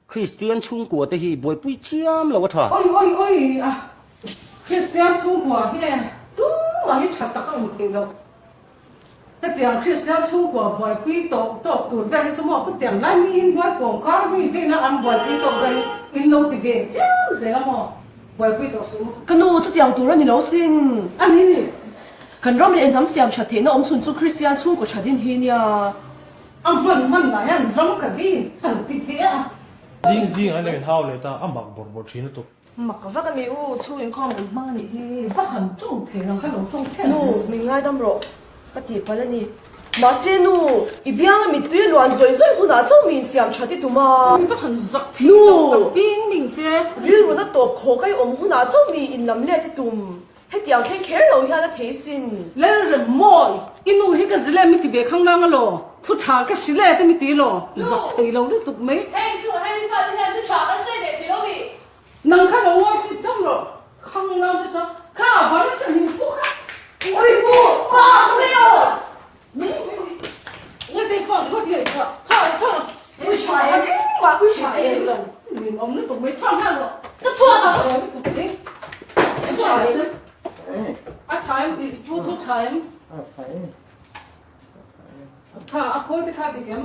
Kristian chhungkua te hi buaipui chiam lo a tha. Oi oi oi a Kristian chhungkua hi tumah hi tha tak a awm thei lo. Hetiang Kristian chhungkua buaipui tawk tawk tur vel hi chu maw khutiang lai miin hnuai kawng kar mi veina an buaipui tawk vel hi in lo ti ve chiam zel a maw buaipui tawh suh u. Ka nu, chutiang tur a ni lo sin. A ni ni. Kan ram leh hnam siam that theihna awm chhun chu Kristian chhungkaw tha din hi nia. A hman hman lai hian ram ka vi han ti ve a. Zing zing an lo inhau leh ta, a mak bawrh bawrh thin lutuk. Mak vak a mi u, chhung inkhawm kan hmang a nih hi. I va han tawng thei ang kha lo tawng chhiat Nu, min ngaidam rawh, ka tih palh a ni. Mahse nu, i bianga mittui a luan zawih zawih hunah chauh mi insiam that i tum a. I va han zak thei lo, ka ping ming che. Rilruna tawp khawk a i awm hunah chauh mi inlam let i tum. Hetiang thleng kher lo hian a thei sin. Lalrem mawi, i nu hi ka zile mi ti ve khang nang alaw, thu tha ka hri let mi ti law, zak thei lo lutuk mai. Heng chu heng i fate hian thu tha kan sawi ve thei lo mi. Nang kha lo ngawi chit chauh rawh, khang nang che chuan kha varin che hlim pu kha. Ui pu, pa ka mai aw. Nge te phone ringawt hi a inchhuah, chhuah chhuah, ui tha em, ui tha em. Nin awm lutuk mai chhuak nghal rawh. Ka chhuak ang. A tha em i pu chu tha em? A tha em. Kha a khawi te kha dik em?